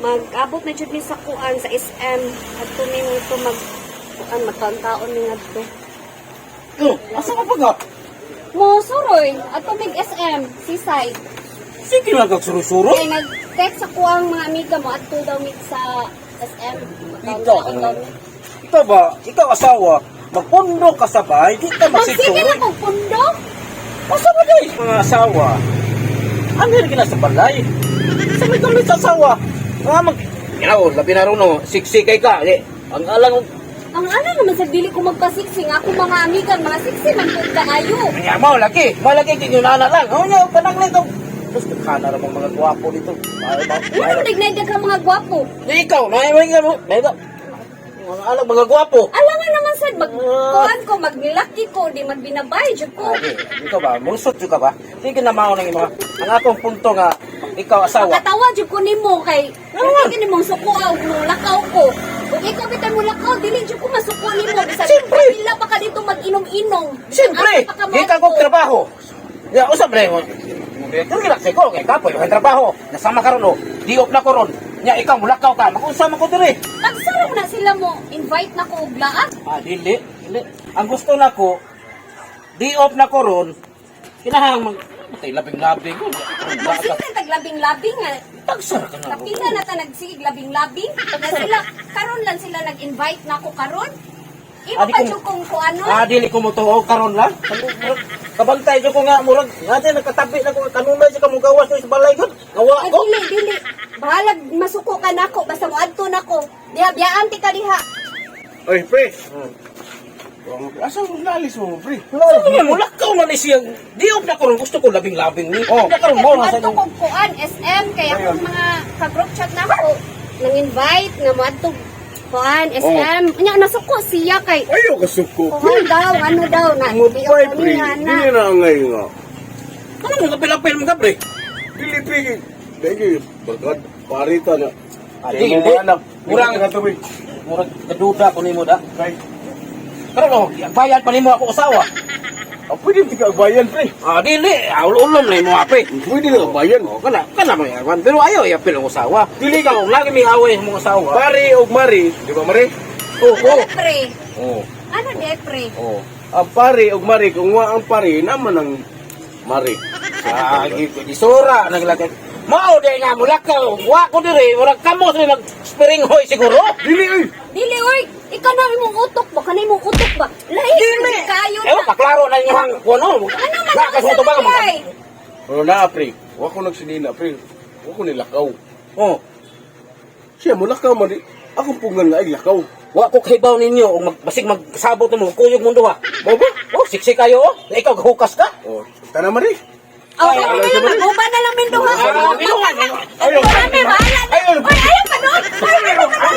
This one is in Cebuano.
Mag-abot na jud mi sa kuan sa SM. Adto mi mo to mag kuan magkaon-kaon mi ngadto. Oh, asa ka pa ga? Mo suroy, adto mig SM, Seaside. Sige lang kag suro-suro. Kay nag-text ako ang mga amiga mo adto daw mi sa SM. Ikaw, Magkaon-kaon daw mi. Ikaw ba, ikaw asawa, magpundo ka sa bahay, di ka Magsige magsiguro. na kog pundo. Asa ba day? Mga asawa, ano yung sa balay? Sa may gamit sa asawa. Mga mag... Ikaw, labi na ron, no, siksikay ka. Di, ang alang, Ang ano naman sa dili ko magpasiksing ako mga amiga, mga siksi man pud kaayo. Kaya mo, lagi. Mo lagi, kinunana lang. Oh, niya, kanang nito. Tapos, kana ramang mga gwapo dito. Ay, ba? Ano dignay ka mga gwapo? Di, ikaw, may may may may mga alang mga gwapo. Alam nga naman sad mag kuan ko maglaki ko di magbinabay jud ko. Ah, di, ikaw ba? Musot jud ka ba? Sige na mao nang imo. Ang akong punto nga, ikaw asawa. Makatawa jud ko nimo kay Ano man? kay nimong suko og mulakaw ko. Kung ikaw bitay mulakaw dili jud ko masuko nimo bisan Siyempre. pila pa ka dito mag-inom-inom. Siyempre, Asa pa ka di ka kong trabaho. Ya, usap na yun. Kung gilak ko, kay kapoy, kay trabaho. Nasama ka ron, oh. Di off na ko ron. Nya, ikaw, mulakaw ka. Mag-usama ko dire. Pagsarong na sila mo invite na ko og laak. Ah, dili, dili. Ang gusto na ko, di off na ko ron, kinahang mag... Matay, labing-labing. Magsige tag labing-labing nga. Tagsara ka na. Kapila na ta nagsigig labing-labing. Na sila karon lang sila nag-invite na ko karon. Imo Ah, di pa ko- jud kung kuano. Ah, dili ko mo tuog karon lang. Kabantay jud ko nga murag nga din nagkatabi na ko kanunay sa kamugawas sa balay gud. Gawa Ah, ko. dili, dili. Bahalag masuko ka nako basta moadto nako. Diha biyaan ti ka diha. Oy, pre. Asa mo naalis mo, pre? Ano mo lakaw man ni siya. Di off na ko ron gusto ko labing-labing ni. Oh. Na karon mo na sa Adto kog kuan SM kay akong mga ka-group chat nako nang invite nga moadto kuan SM. Nya nasuko siya kay Ayaw ka suko. kuan daw ano daw na Mo di pre, ako pre. niya na. Hindi na angay nga. Ano mo kapil-apil mo ka pre? Dili, pre. Dili, bagad. Parita na. Ah, Kay di, mo di. mga anak. Murang- Murang na to, pre. Murag kaduda ko nimo da. Kay, Karon oh, bayad pa nimo ako usawa. ah, pwede ti ka agbayan, pre. Ah, dili, ulom na imo ape. Pwede na agbayan. Oh, kana kana mo yan. Pero ayaw yapil ang usawa. Dili ka kung lagi may away sa mga usawa. Pare og mari, di ba mari? Oh, oh. Ano pre? Oo. Ano de pre? Oh. Ang pare og mari kung wa ang pare naman ang mari. Ah, gisura naglagay. Mao di nga mulakaw. Wa ko diri, murag kamo sa mag spiring hoy siguro. Dili oy. Dili oy, ikaw na imong utok ba? Kanay imong utok ba? Lahi Dili. kayo Ewan na. pa klaro na inyong kuno. Ano man Wa ang ka sa tubang ay? Pero na pre, wa ko nagsinina pre. Wa ko nilakaw. Oh, Siya mo lakaw man di. Akong pungan nga ay lakaw. wa ko kahibaw ninyo og mag, basig magsabot mo kuyog mundo ha. Mao ba? Oh, siksi kayo oh. Na ikaw gahukas ka. Oh, tana mari. Oh, Ay, kami ayaw na sa lang, mag-uban na lang min duha. Ah, binuhan. Ayaw. Kami, bahala na. Ayaw. Oy, ayaw pa doon. Ayaw pa doon.